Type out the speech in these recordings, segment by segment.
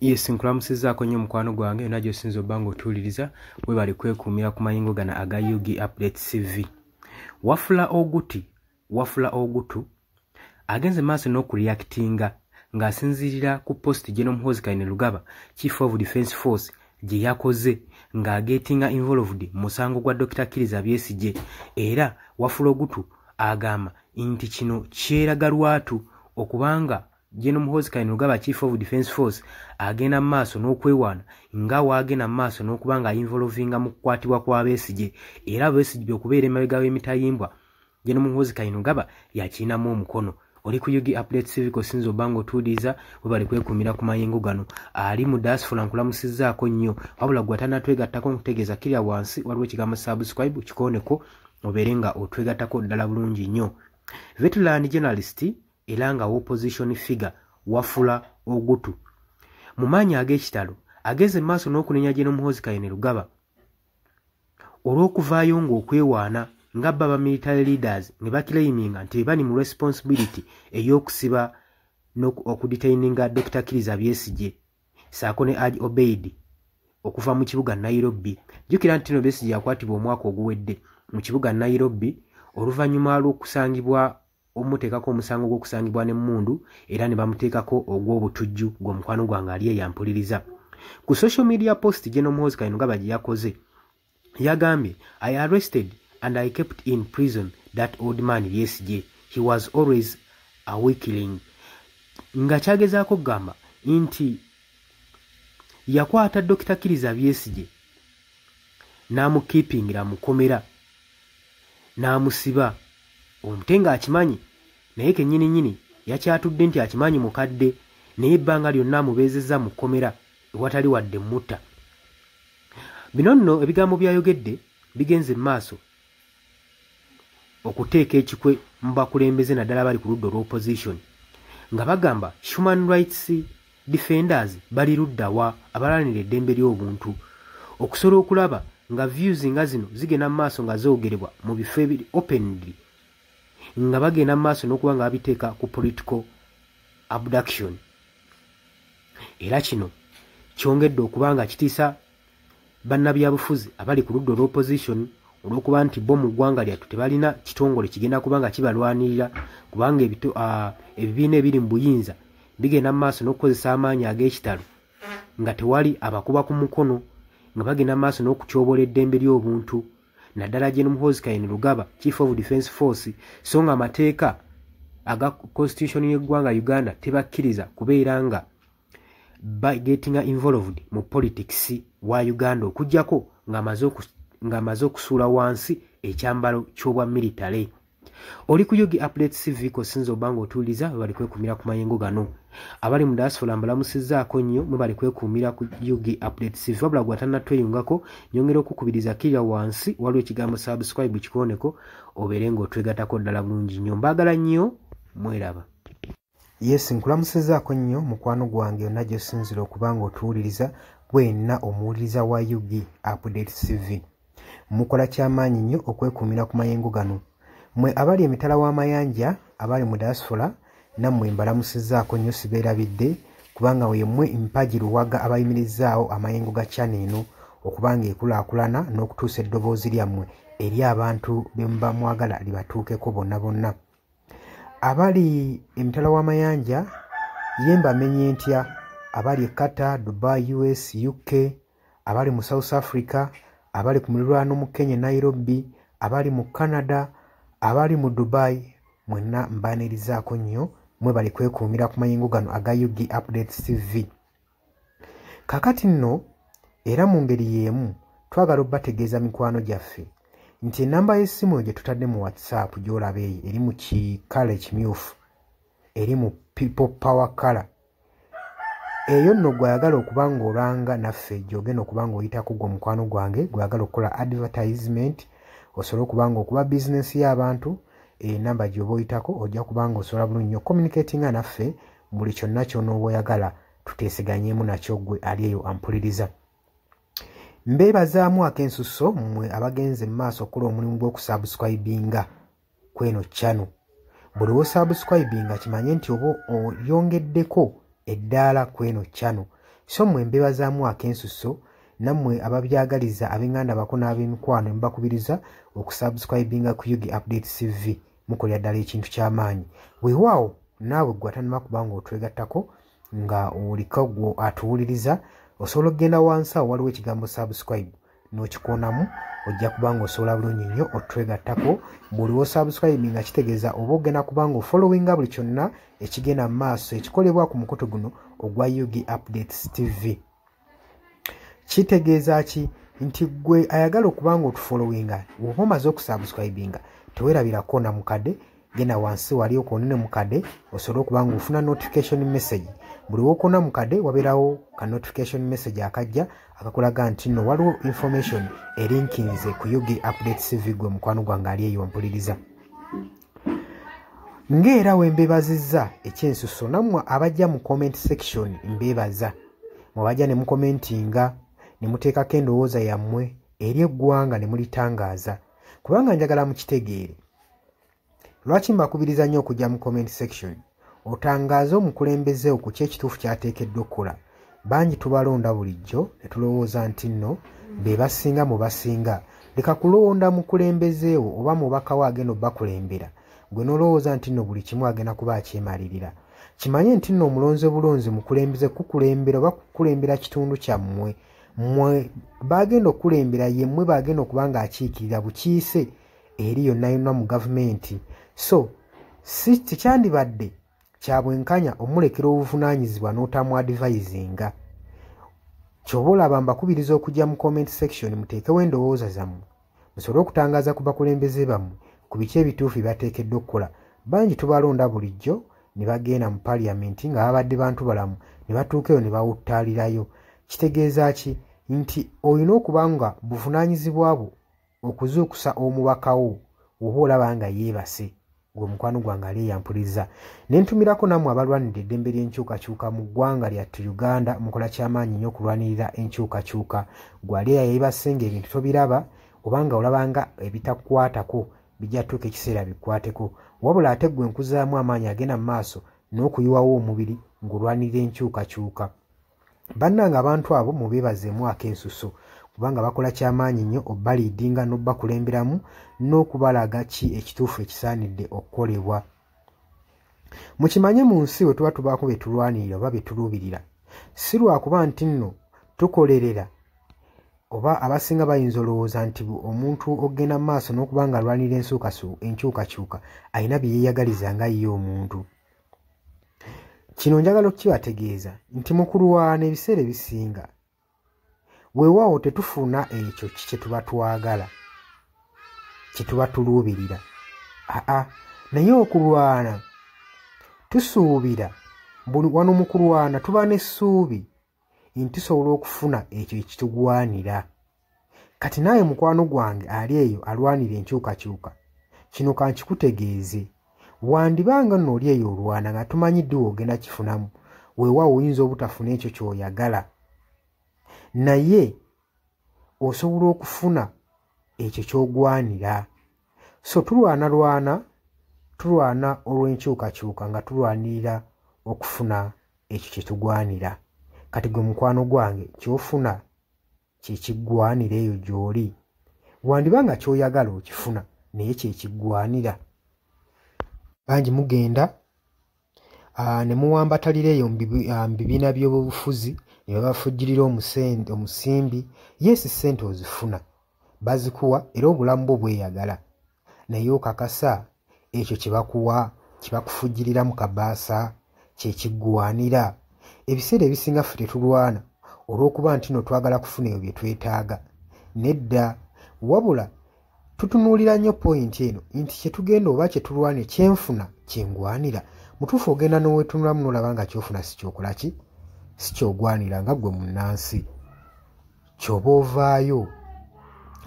Yes, nkulamusizzaako nnyo mukwano gwange yonna gy'osinza obba ng'otuwuliriza. Webale kwekuumira ku mayingo gano aga UG Update CV. Wafula Oguti, Wafula Ogutu agenze maaso n'okureactinga ng'asinziirira ku post General Muhoozi Kainerugaba, Chief of Defence Force, gye yakoze ng'agetinga involved mu musango gwa Dr. Kiriza Besigye. Era Wafula Ogutu agamba nti kino kyeraga lwatu okubanga General Muhoozi Kainerugaba, Chief of Defence Force, agenda mu maaso n'okwewaana nga waagenda mu maaso n'okuba nga involvinga mu kukwatibwa kwa Besigye, era Besigye okubeera emabega w'emitayimbwa, General Muhoozi Kainerugaba yakirinamu omukono. Oli ku UG Update Civic, osinza obba ng'otuwuliriza. Webale kwekuumira ku mayengo gano. Ali mu diaspora, nkulamusizzaako nnyo. Wabula gwe atannatwegattako, nkutegeeza kirya wansi waliwo ekigambo "subscribe", kikooneko obeere nga otwegattako ddala bulungi nnyo. Veteran journalist era nga opposition figure Wafula Ogutu mu maanyi ag'ekitalo ageze mu maaso n'okunenya General Muhoozi Kainerugaba olw'okuvaayo ng'okwewaana nga bba ba military leaders ne baclaiminga nti bali mu responsibility ey'okusiba okudetaininga Dr. Kiriza Besigye saako ne Haji Obeid okuva mu kibuga Nairobi. Jjukira nti no Besigye yakwatibwa omwaka oguwedde mu kibuga Nairobi oluvannyuma lw'okusangibwa omuteekako omusango gw'okusangibwa n'emmundu, era ne bamuteekako ogw'obutujju. Gw'omukwano gwange ali eyampuliriza, ku social media post General Muhoozi Kainerugaba gye yakoze yagambye, "I arrested and I kept in prison that old man Besigye. He was always a weakling." Nga kyagezaako kugamba nti yakwata Dr. Kiriza Besigye n'amukeepingira mukomera n'amusiba omute ng'akimanyi, naye kennyini nnyini yakyatudde nti akimanyi mukadde, naye ebbanga lyonna amubeezezza mu kkomera ewatali wadde mutta. Bino nno ebigambo byayogedde bigenze mu maaso okuteeka ekikwe mu bakulembeze, naddala bali ku ludda olw'opposition, nga bagamba human rights defenders bali luddawa, abalwanira eddembe ly'obuntu, okusobola okulaba nga views nga zino zigenda mu maaso nga zoogerebwa mu bifo ebiri openly, nga bagenda mu maaso n'okuba nga babiteeka ku political abduction. Era kino kyongedde okuba nga kitiisa bannabyabufuzi abali ku ludda olw'opposition, olw'okuba nti bo mu ggwanga lyattu tebalina kitongole kigenda kuba nga kibalwanirira, kubanga ebibiina ebiri mu buyinza bigenda mu maaso n'okukozesa amaanyi ag'ekitalo nga tewali abakuba ku mukono, nga bagenda mu maaso n'okutyobola eddembe ly'obuntu, naddala Gen Muhoozi Kainerugaba, Chief of Defence Force, so nga amateeka aga constitution y'eggwanga Uganda tebakkiriza kubeera nga bagetinga involved mu politics wa Uganda, okuggyako ng'amaze okusuula wansi ekyambalo ky'obwa military. Oli ku UG Update Civic, osinza obba ng'otuwuliriza. Webali kwekuumira ku mayengo gano. Abali mu diaspora, mbalamusizzaako nnyo. Mwebali kwekuumira ku UG Update CV. Wabula gwe atannatweyungako, nyongera okukubiriza kirya wansi waliwo ekigambo "subscribe", kikooneko obeere ng'otwegattako ddala bulungi nnyo. Mbaagala nnyo, mweraba. Yes, nkulamusizzaako nnyo mukwano gwange yonna gy'osinzira okuba ng'otuwuliriza, gwenna omuwuliriza wa UG Update CV. Mukola kyamaanyi nnyo okwekuumira ku mayengo gano. Mwe abali emitala w'amayanja, abali mu diaspora, nammwe mbalamusizzaako nnyo, sibeerabidde, kubanga yemmwe mpagi luwaga abayimirizaawo amayengo ga channel eno okuba nga ekulaakulana n'okutuusa eddoboozi lyammwe eri abantu be muba mwagala libatuukeko bonna bonna. Abali emitala w'amayanja ye mbamenye ntya? Abali e Qatar, Dubai, US, UK, abali mu South Africa, abali ku mulirwano mu Kenya, Nairobi, abali mu Canada, abali mu Dubai, mwenna mbaanirizaako nnyo. Mwe bali kwekuumira ku mayengo gano aga UG Updates TV. Kakati nno era mu ngeri y'emu twagala obbategeeza, mikwano gyaffe, nti enamba y'essimu gye tutadde mu WhatsApp gy'olaba eyo eri mu kikala ekimyufu, eri mu people power color eyo nno, gw'ayagala okuba ng'olanga naffe, gy'ogenda okuba ng'oyitako. Gwe omukwano gwange gw'ayagala okukola advertisement, osobole okuba ng'okuba bizinensi y'abantu, enamba gy'oba oyitako ojja kuba nga osobola bulungi nnyo communicatinga naffe buli kyonna ky'onooba oyagala tuteeseganyemu nakyo. Gwe ali eyo ampuliriza, mbeebazaamu ak'ensusso mmwe abagenze mu maaso okukola omulimu gw'okusubscribinga kweno channel. Buli wosubscribinga, kimanye nti oba oyongeddeko eddaala kweno channel, So mmwe mbebazaamu ak'ensusso, nammwe ababyagaliza ab'enganda bako n'ab'emikwano, mbakubiriza okusubscribinga ku UG Update CV. Mukolera ddala ekintu ky'amaanyi. Weewaawo naawe gwe atanaba kuba nga otwegattako nga oliko gwe atuwuliriza, osobola okugenda wansi awo waliwo ekigambo subscribe n'okikoonamu, ojja kuba nga osobola bulungi nnyo otwegattako. Buli w'osubscribe nga kitegeeza oba ogenda kuba nga ofollowinga buli kyonna ekigenda mu maaso ekikolebwa ku mukutu guno ogwa UG Updates TV. Kitegeeza ki? Nti gwe ayagala okuba nga otufollowinga, bw'oba omaze okusubscribinga teweerabirako na mukadde, genda wansi wali okoonene mukadde osobole okuba nga ofuna notification message. Buli w'okoona mukadde wabeerawo ka notification message akajja akakulaga nti nno waliwo information erinkinze ku UG Updates TV. Gwe mukwano gwange ali eyo mpuliriza, ng'era we mbebazizza ekyensusso, nammwe abajja mu comment section mbebaza, mwabajja ne mukomentinga ne muteekako endowooza yammwe eri eggwanga ne mulitangaaza, kubanga njagala mukitegeere. Lwaki mbakubiriza nnyo okujja mu comment section otangaaze omukulembeze ku ki ekituufu ky'ateekeddwa okukola? Bangi tubalonda bulijjo ne tulowooza nti nno be basinga mu basinga. Leka kulonda mukulembeze wo oba mubaka wo agenda obbakulembera, gwe n'olowooza nti nno buli kimu agenda kuba akyemalirira. Kimanye nti nno omulonze bulonzi mukulembeze kukulembera oba kukulembera kitundu kyammwe, mmwe bagenda okukulembera, ye mmwe bagenda okuba nga akiikirira bukiise eri yonna yonna mu gavumenti. So si tekyandibadde kya bwenkanya omulekera obuvunaanyizibwa n'otamu advisinga. Ky'oba olaba mbakubiriza okujja mu comment section muteekewo endowooza zammwe, musobole okutangaaza ku bakulembeze bammwe ku biki ebituufu bye bateekeddwa okukola. Bangi tubalonda bulijjo ne bagenda mu paliamenti nga babadde bantu balamu, ne batuuka eyo ne bawuttaalirayo. Kitegeeza ki? Nti olina okuba nga buvunaanyizibwa bwo okuzuukusa omubaka wo oba olaba nga yeebase. Gwe mukwano gwange ali eyampuliriza, ne ntumirako nammwe abalwanidde eddembe ly'enkyukakyuka mu ggwanga lyattu Uganda, mukola kyamaanyi nnyo okulwanirira enkyukakyuka. Gwe ali eyayeebase ng'ebintu tobiraba oba nga olaba nga ebitakukwatako, bijja tuuka ekiseera bikwateko. Wabula ate ggwe nkuzaamu amaanyi agenda mu maaso n'okuyiwawo omubiri ng'olwanirira enkyukakyuka. Bannange, abantu abo mubeebazeemu ak'ensusso, kubanga bakola kyamaanyi nnyo obbaleadinga n'obbakulemberamu n'okubalaga ki ekituufu ekisaanidde okukolebwa. Mukimanye mu nsi bwe tuba tubaako bye tulwanirira oba bye tuluubirira, si lwakuba nti nno tukolerera, oba abasinga bayinza olowooza nti omuntu ogenda mu maaso n'okuba nga alwanirira enkyukakyuka alina bye yeeyagaliza nga ye omuntu. Kino njagala okukibategeeza nti mu kulwana ebiseera ebisinga weewaawo tetufuna ekyo kye tuba twagala, kye tuba tuluubirira, aa naye okulwana tusuubira wano mu kulwana tuba n'essuubi nti tusobola okufuna ekyo ekitugwanira. Kati naawe mukwano gwange ali eyo alwanira enkyukakyuka, kino kankikutegeeze: wandibanga nno oli eyo olwana nga tumanyi ddi woogenda kifunamu. Weewaawo oyinza obutafuna ekyo ky'oyagala, naye osobola okufuna ekyo ky'ogwanira. So tulwanalwana, tulwana olw'enkyukakyuka nga tulwanirira okufuna ekyo kye tugwanira. Kati gwe mukwano gwange, ky'ofuna kyekiggwanira eyo gy'oli? Wandiba nga ky'oyagala okifuna, naye kyekiggwanira? Bangi mugenda ne muwambatalira eyo mu bibiina by'obufuzi ne babafujjirira omusimbi. Yes, ssente ozifuna, bazikuwa, era obulamu bwo bweyagala, naye okakasa ekyo kye bakuwa, kye bakufujjirira mu kabaasa, kyekiggwanira? Ebiseera ebisinga ffe tetulwana olw'okuba nti no twagala kufuna ebyo bye twetaaga, nedda, wabula tutunuulira nnyo point eno nti kyetugenda oba kyetulwane kyenfuna kyengwanira. Mutuufu ogenda n'owetunulamu n'olaba nga kyofuna si kyokola ki, si kyogwanira nga ggwe munnansi. Kyoba ovaayo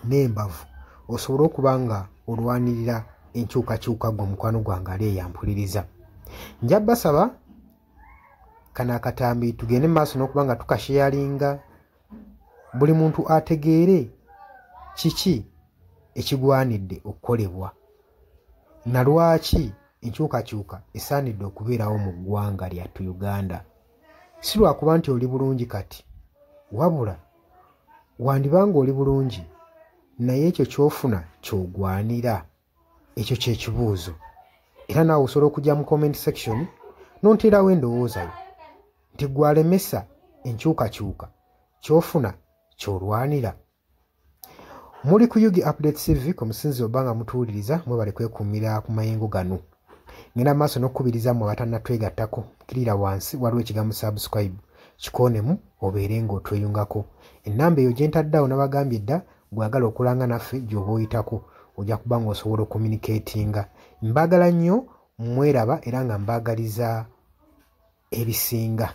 n'embavu osobole okuba nga olwanirira enkyukakyuka. Gwe omukwano gwange ali eyampuliriza, nja basaba kano akatambi tugende mu maaso n'okuba nga tukasharinga, buli muntu ategeere kiki ekigwanidde okukolebwa na lwaki enkyukakyuka esaanidde okubeerawo mu ggwanga lyattu Uganda. Si lwakuba nti oli bulungi kati, wabula wandiba ng'oli bulungi, naye ekyo ky'ofuna ky'ogwanira. Ekyo kye kibuuzo. Era naawe osobola okujja mu comment section n'onteerawo endowooza yo nti ggwe alemesa enkyukakyuka, ky'ofuna ky'olwanira. Muli ku UG Update TV ku musinzi oba nga mutuwuliriza, mwebale kwekuumira ku mayengo gano. Ngenda maaso n'okukubiriza mmwe abatannatwegattako, kkirira wansi waliwo ekigambo subscribe, kikoonemu obeere ng'otweyungako. Ennamba eyo gye ntadde awo nabagambye dda, gw'ayagala okulanga naffe gy'oba oyitako ojja kuba ng'osobola okucommunicatinga. Mbaagala nnyo, mweraba, era nga mbaagaliza ebisinga.